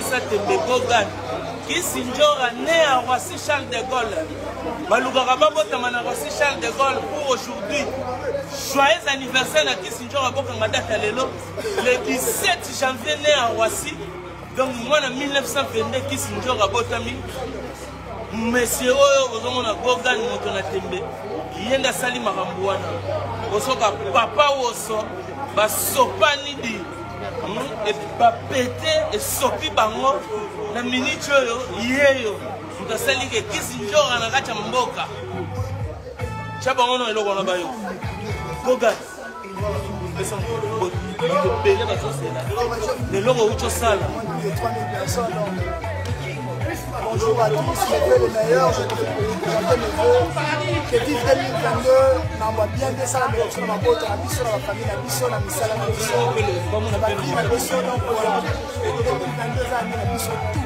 Apesa tembe Gogan. Kisi Njora né à Roissy Charles de Gaulle. Balukaka babotama na Roissy Charles de Gaulle pour aujourd'hui. Joyeux anniversaire na Kisi Njora bokanga date ya lelo le 17 janvier né à Roissy. Donc mwana 1922 Kisi Njora abotami Monsieur oyo bozomona Gogan moto na tembe ye nde asali makambo wana bosoka papa woso basopani di hmm, bapete esopi bango na miniti oyo yeyo moto asali ke kisi njora na kati ya mboka tya bango na eloko wana bayo Gogan bato ebele bazozela leloko outi osala. Bonjour à tous, mes voeux les meilleurs, je te présenter mes voeux. Que vive 2022, na bien bien ça la biso na mabota na biso na famille na biso na misala na biso na ba vie na biso donc voilà 2022 eza année na biso tout.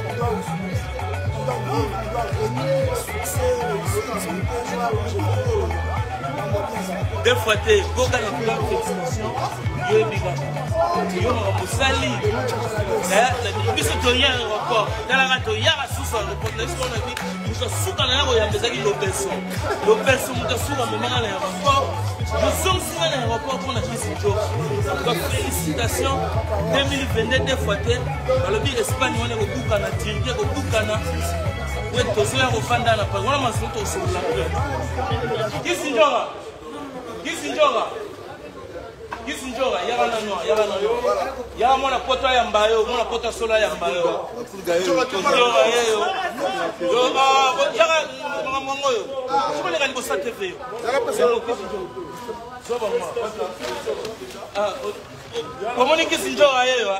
On doit vivre, on doit régner, succès, réussite, santé, joie, longévité. Deux fois te goga na kula félicitation yo ebika yo makambo osali eh, biso toya aéroport talaka toyaka susu aéroport na biso wana bi moto asuka na ya koyamba ezalaki lobeso lobeso moto asuka amemaka na aéroport ozongisi nga na aéroport mpo na kisi jo ba félicitation 2022 deux fois te balobi espagne wana ekobukana turquie ekobukana we tozoya kofanda na paris wana masolo tosolola kisi njoka kisi njoka kisi njoka yaka nano yaka nano yaka mwana poto ayamba yo mwana poto asolo ayamba yo njoka yeyo yaka makambo yango oyo sokoleka liboso ya tv yo omoni kisi njoka yeyo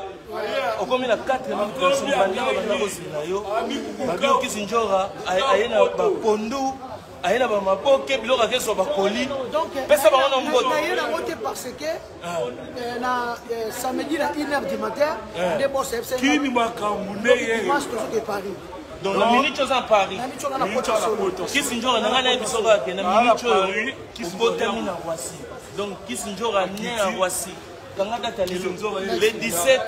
okomi na 4 personnes banda banda kozela yo babi kisi njoka aye na bapondu aye na bamaboke biloko akezwa bakoli pesa bango na mbote naye nango te parce que ah. euh, na euh, samedi na 1 heure du matin eh. nde boss kini makambo nde ye dimanche tozoke paris donc na minute oza na paris kisi njoka na ngai nayebi soko ake na minute oyo obotami na roissy donc kisi njoka ne na roissy kanga date ya lelo le 17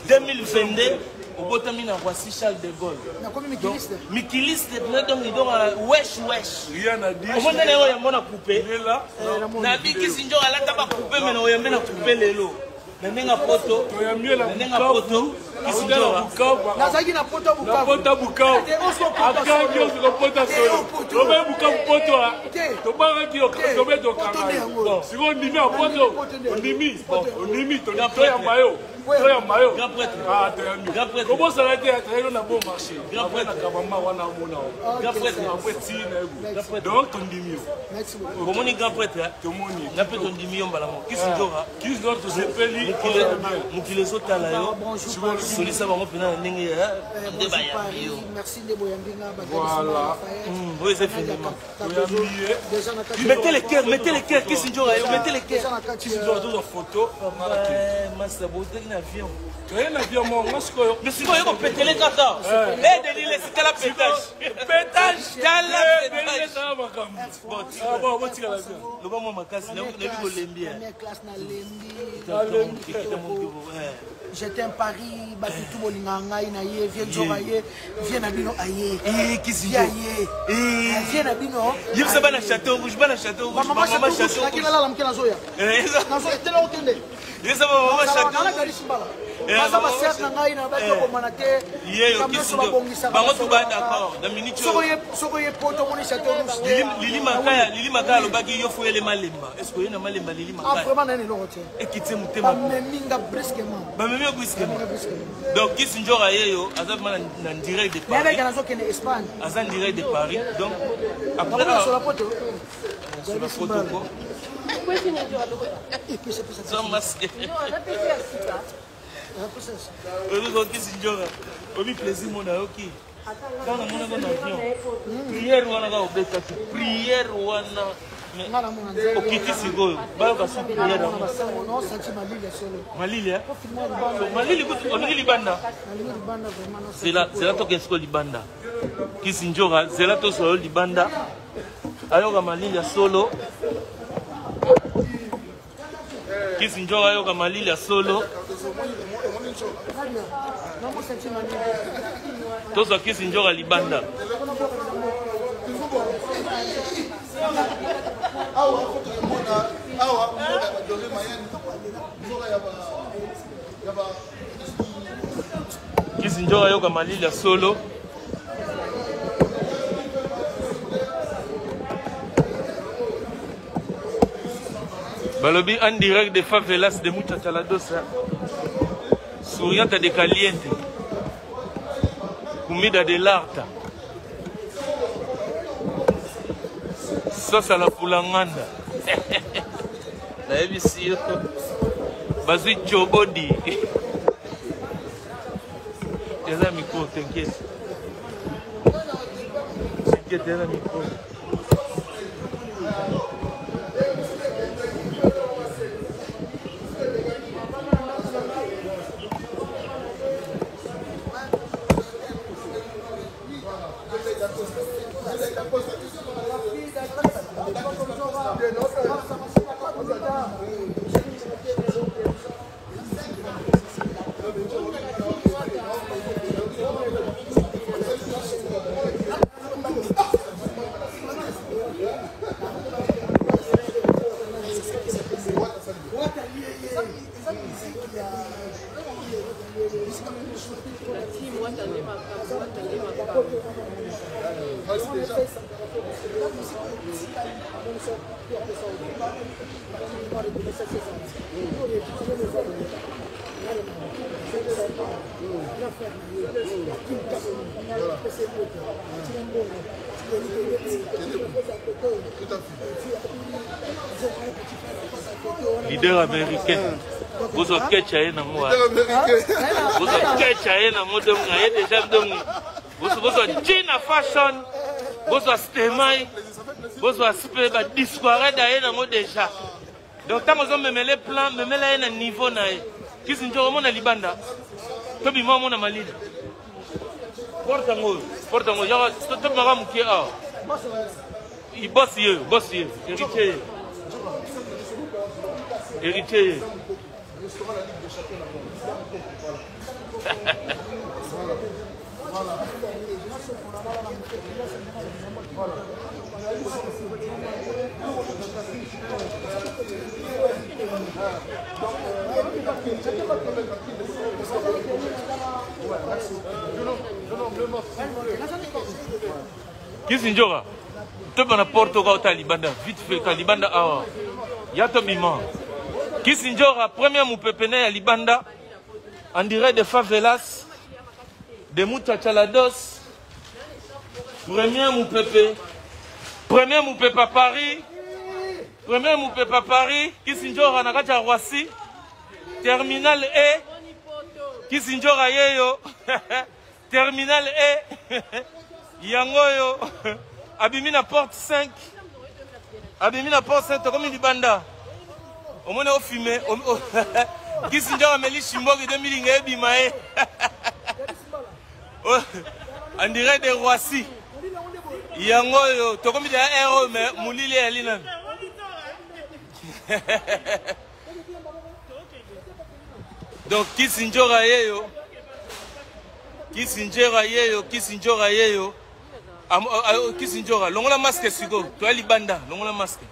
2022 obotami na Roissy Charles de Gaulle. Nakomi mikiliste. Mikiliste na donc donc wesh wesh. Rien à dire. Omona na yo yango na coupe. Na bikisi njo alata ba coupe mais na oyambe na coupe lelo. Na ndenge poto. Na ndenge poto. Kisi njo. Nazalaki na poto Bukavu. Na poto Bukavu. Akangi yo siko poto solo. Tobe Bukavu poto. Tobangaki yo tobe tokanga. Siko ondimi ya poto. Ondimi. Ondimi toyamba yo. toyamba yo Grand prêtre. Ah, toyambi Grand prêtre. kobosana te atayelo na bon marché Grand prêtre. na kabamba wana omona o Grand prêtre. après ti na ye Grand prêtre. donc tondimi yo Merci beaucoup. Bomoni grand prêtre. hein? tomoni Na pe tondimi yo mbala moko. Kisi njoka. kisi njoka tosepeli Mokili ezotala yo. Bonjour Paris. Solisa bango mpena na ndenge ya Euh, nde bonjour bayambi Paris. yo. Merci nde boyambi nga Voilà. Oyo eza événement. Toyambi ye. Mettez les cœurs, mettez les cœurs, kisi njoka yo, mettez les Déjà cœurs. na kati kisi njoka tozwa photo Masa botaki na avion. toye na avion moko nga sikoyo Mais sikoyo oyekopetele kaka. Eh Denis Lessie, tala pétage. pétage Tala pétage. tala makambo Bon, Ah, bon, botikala bien loba mwa makasi nayebi kolembi. première classe nalembi. Ekita mokibo. J'étais en Paris, bato tout bolingaka ngai na ye, vie nzoka ye, vie na bino aye. Eh, kisi Vie aye. Eh. Vie na bino. Yebisa bana Château Rouge, bana Château Rouge, Mama mama Château Rouge, Château naki Rouge. nalala moke nazoya. Eh, Nazoya tela okende. Yebisa ba mama Château Nala Rouge. galisi mbala. Eh, Baza mama ba sœur na ngai na baki Eh. komana te. Ye yo Makambo kisi nyonso njo. babongisaka, Bango tout ba basololaka. d'accord. Na minute Soko oyo. ye soko ye poto omoni Château Rouge te. Lili Lili Makaya, Lili Makaya alobaki yo foyele malemba. Est-ce que oye na malemba Lili Ah Makaya? vraiment nani eloko te. Ekiti motema. Bamemi nga brusquement. Bamemi yo brusquement. Bamemi nga brusquement. Donc kisi njoka yeyo aza vraiment na na direct de Nayebaki Paris. nazokende Espagne. Aza en direct de Paris. Donc après Nakomi nasola poto. sur la photo quoi. Eh, pesa pesa. Sans masque. Pesa. Oyoki kisi njoka. Obi plaisir mona yoki. Ntango namonaka na avion. Prière wana kaka obetaki. Prière wana. Mais Nga namona nzambe. okiti sikoyo bayoka su prière yango. Basango no senti malili ya solo. Malili eh? Filma libanda. Malili kutu olingi libanda. Nalingi libanda vraiment na Zela zela tokende sikoyo libanda. Kisi njoka zela tozwa yo libanda. Ayoka malili ya solo. Kisi njoka ayoka malili ya solo. Tozwa kisi njoka libanda. Awa komona awa mboka ya badore mayani mboka ya ba ya ba Kisi njoka yoka malili ya solo. Balobi en direct de favelas de Muchachaladosa. Souriante de caliente. Comida de l'arta. Sauce à la pulanganda. Nayebisi yo. Bazwi chobodi. Eza micro, t'inquiète. T'inquiète, eza micro. Leader américain. Bozwa ketch aye nango bozwa ketch aye nango donc aye déjà donc bozwa Gina Fashion bozwa Stemai bozwa spe ba disparaître aye nango déjà donc ntango ozomemele plan memela ye na niveau na ye kisi njo omona libanda tobima omona malili porte yango oyo porte yango yaka tobimaka moke awa bosi ye bosi ye héritier ye héritier ye. Kisi njoka toba na porte oka ota libanda vite fait ka libanda awa ya tobima kisi njoka première mupepe na ya libanda en direct de favelas de Mutachalados premier mupepe premier mupepe à Paris premier mupepe à Paris kisi njoka na kati ya Roissy terminal E kisi njoka yeyo terminal E yango oyo abimi na porte 5 abimi na porte 5 tokomi libanda omoni ofime kisi njoka ameli shimboki de milinga ebima ye en direct de Roissy yango oyo tokomi deya aire oyo me molili eyali nanu donc kisi njoka yeyo kisi njoka yeyo kisi njoka yeyo kisi njoka longola masque sikoyo toya libanda longola masque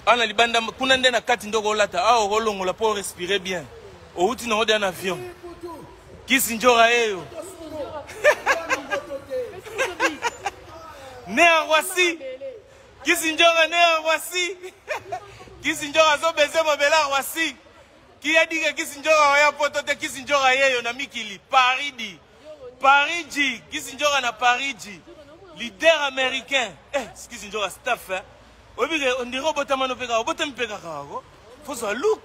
awa na libanda kuna nde na kati nde okolata awa okolongola mpo orespire bien outi nango deya na avion kisi njoka yeyo ne ya Roissy kisi njoka ne ya Roissy kisi njoka azobeze mabele ya Roissy qui a dit que kisi njoka oya poto te kisi njoka yeyo na mikili Paridi Parigi kisi njoka na Parigi leader américain eh kisi njoka staff hein oyebi ke ondire obotama no mpe kaka obotami mpe kaka ko fozwa look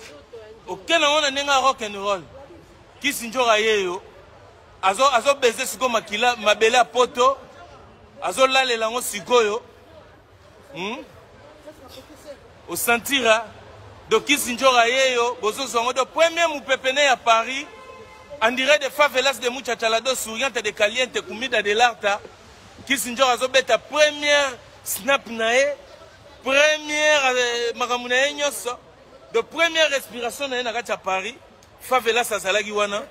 okende yango na ndenge ya rock and roll kisi njoka yeyo azobeze sikoyo makila mabele ya poto azolalela yango sikoyo Osentira donc kisi njoka yeyo bozozwa yango donc premier mupepene ya Paris en direct de favelas de Muchachalado souriante de caliente comida de l'arta kisi njoka azobeta première snap na ye première makambo na ye nyonso de première respiration na ye na kati ya Paris. Favelas azalaki wana.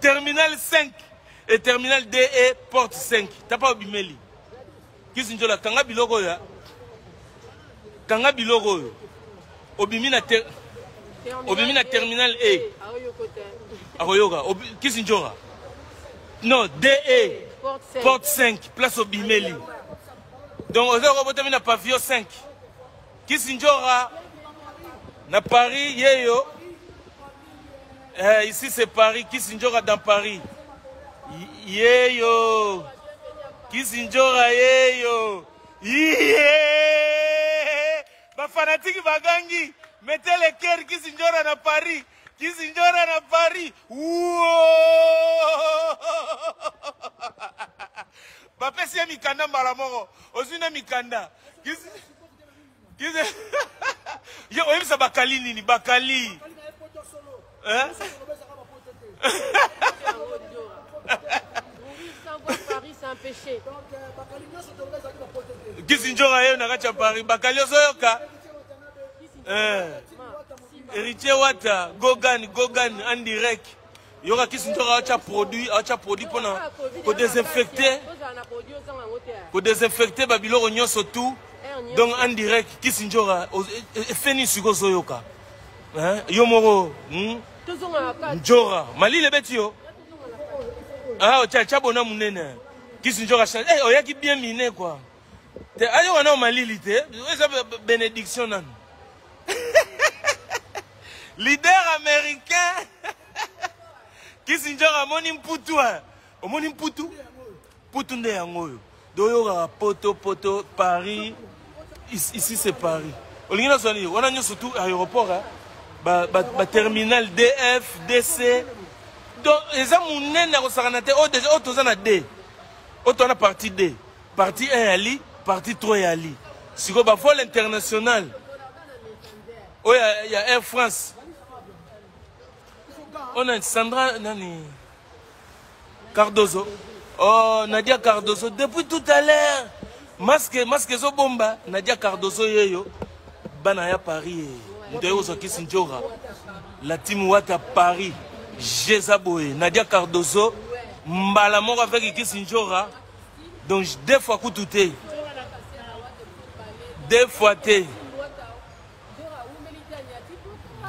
Terminal 5 et terminal DE porte 5. Tapa obimeli. Kisi njola kanga biloko oyo. Kanga biloko oyo. Obimi na ter obimi na terminal E. Akoyoka. Kisi njola. Non, DE porte 5 place obimeli. Donc oza kobotami na pavillon 5. Kissindjora na Paris yeyo. Eh, ici c'est Paris, Kissindjora dans Paris. Yeyo. Kissindjora yeyo. Iye. Ba fanatique bagangi. Mettez le cœur Kissindjora na Paris. Kissindjora na Paris. Uo. Bapesi ye mikanda mbala moko. Ozwi na mikanda. Yo oyebisa bakali nini? Bakali. Hein? Kisinjora ye na kati ya Paris, bakali ozoyoka. Eh. Héritier Wata, Gogan, Gogan en direct. Yoka Kisinjora acha produit, acha produit pona ko désinfecter. Ko désinfecter ba biloko nyonso tout. Donc en direct Kisinjora efeni siko ozoyoka. Hein? Yo moko, Njora, malile beti yo. Ah, tcha tcha bona munene. Kisinjora change. Eh, oyaki bien miné quoi. Te ayo wana malili te. Eza bénédiction nanu. Leader américain. Kisinjora amoni mputu. Omoni mputu? Mputu nde yango oyo. Doyoka poto poto Paris. Ici c'est Paris. Olingi na soni wana nyonso tout aéroport hein. Ba, ba, ba terminal DF, DC. Donc eza munene akosakana te. Oh déjà oh toza na D. Oh toza na partie D. Partie 1 ya li, partie 3 ya li. Siko ba vol international. Oh ya, ya Air France. On a Sandra nani Cardozo. Oh Nadia Cardozo depuis tout à l'heure. Masque masque zo bomba Nadia Cardozo yeyo bana ya Paris. Moto aye kozwa kisi njora. La team Wata Paris. Jeza boye Nadia Cardozo mbala moko avec kisi njora. Donc deux fois kutu te. Deux fois te.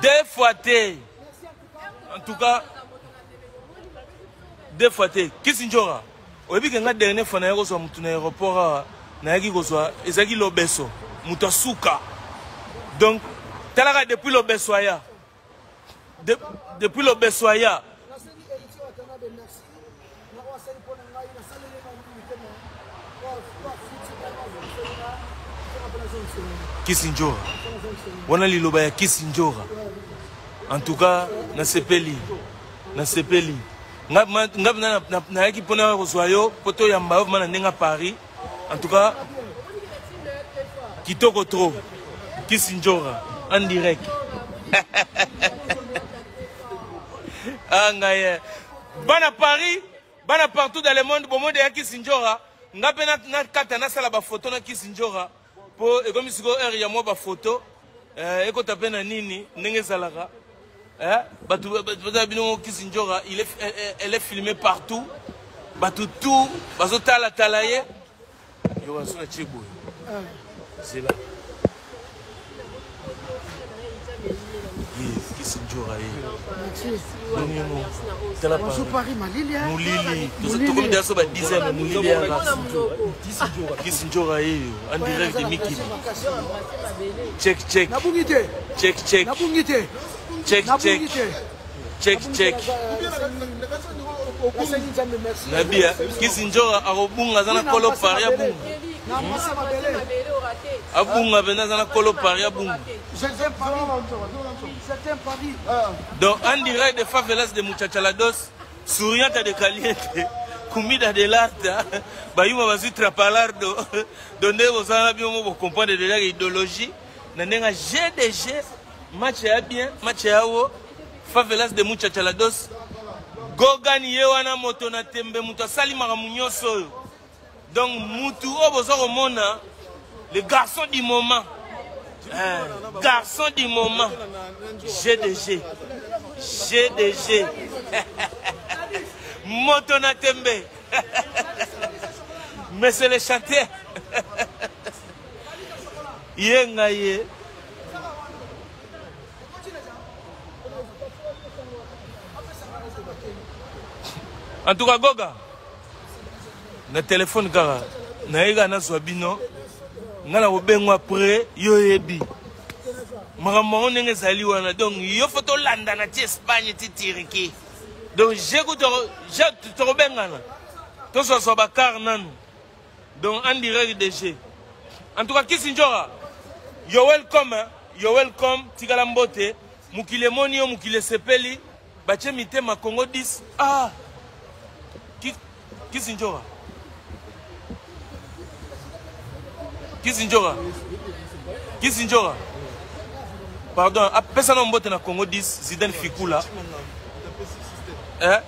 Deux fois te. En tout cas deux fois te. Kisi njora. Oyebi ke nga dernière fois nayaki kozwa mutu na aéroport awa, nayaki kozwa ezalaki lobeso, mutu asuka. Donc talaka depuis lobeso aya. Depuis lobeso aya. Kisinjora. Wana liloba ya Kisinjora. En tout cas, nasepeli. Nasepeli. Nga nayaki mpona kozwa yo po toyamba yo na ndenge Paris. En tout cas, kitoko trop. Kisinjora en direct. Ah ngai. Bana Paris, bana partout dans le monde, bomode ya Kisinjora. Nga pe na kata nasala ba photo na Kisinjora po ekomi sikoyo heure ya mwa ba photo. Ekota pe na nini ndenge ezalaka. Bato baza bino Kisinjora, il est, elle est filmée partout. Bato tout bazotala tala ye. Yo baso na tie boye. Zela. Kisinjora ye. Tala Bonjour Paris Malili. Mulili. Tokomi deja so ba 10 heures mulili ya Kisinjora ye en direct de Mikili. Check check. Nabungi te. Check check. Nabungi te. Check check. Check check. Nabia Kisinjora akobunga aza na kolo Paris abunga. Abunga pena aza na kolo Paris abunga. Donc en direct de favelas de Muchachalados, souriante de caliente, comida de l'arte, bayuma bazui trapalardo. Donc nde bozala bino mo comprendre déjà idéologie na ndenge GDG match ya bien, match ya wo favelas de Muchachalados. Gogan ye wana moto na tembe mutu asali makambo nyonso oyo. Donc mutu oyo boza komona le garçon du moment. Eh, garçon du moment gdg gdg moto na tembe monsieur le chanteur ye ngai ye. En tout cas Goga na telefone kaka naye kaka nazwa bino ngai na kobengwa après yo oyebi makambo yango ndenge ezali wana donc yo fo tolandana ti Espagne ti Turquie donc je kutu tokobengana tozwazwa bakar nanu donc en direct DG en tout cas Kisi Njora yo welcome hein? Yo welcome tikala mbote mokili emoni yo mokili esepeli batie mitema Congo 10 ah Kisi Njora Kisi Njora Kisi Njora pardon apesa na mbote na Congo 10 Zidane Fikula eh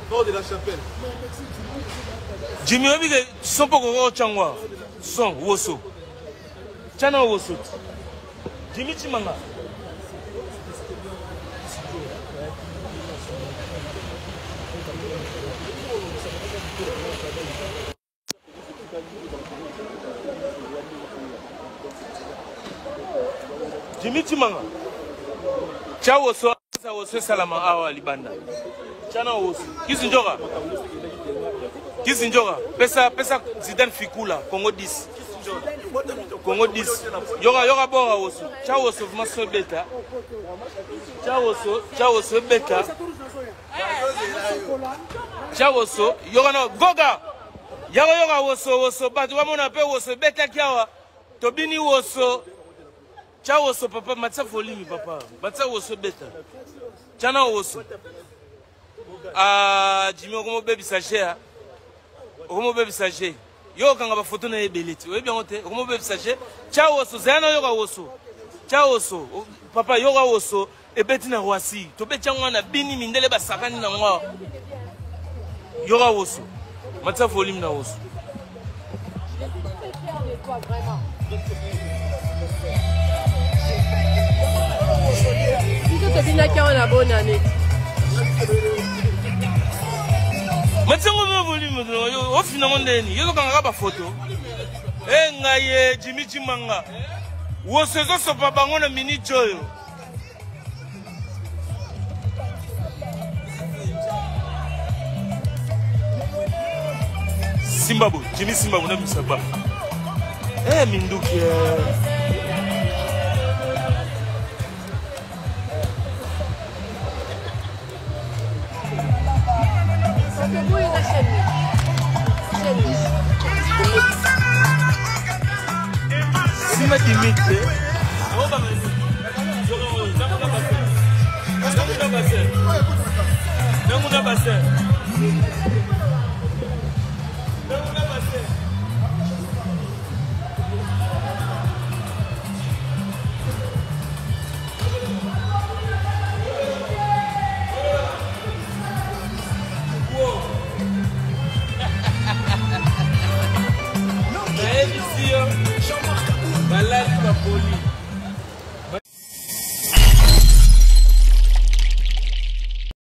Nord de la chapelle. Jimmy oyebi ke son mpo kokoka otya son woso tya na woso ti Jimmy Chimanga Jimmy Chimanga tya woso aza woso esalama awa libanda tya na woso Kisi Njoka Kisi Njoka pesa pesa Zidane Fikula Congo 10 Congo 10 yoka yoka bora woso tya woso vraiment so ebeta tya woso tya woso ebeta tya woso yoka na goga yako yoka woso woso bato bamona mpe woso ebetaki awa tobini woso tya woso papa matisa volume papa matisa woso ebeta tya na woso ah Jimmy okomobebisa je okomobebisa je yo okanga bafoto na ye ebele ti oyebi yango te okomobebisa je tya woso zaya na yoka woso tya woso papa yoka woso ebeti na Roissy tobeti yango wana bini mindele basakani na ngo yoka woso matisa volume na woso biso tobinaki yango na bonne année matisa ngo mpe volume ofina ngo ndeni yo tokangaka bafoto e ngai ye Jimmy Chimanga woso ezosopa bango na minute oyo Simbabo, Jimmy Simbabo na misaba. Eh minduki. Simba Dimitri. Nanguna bassin.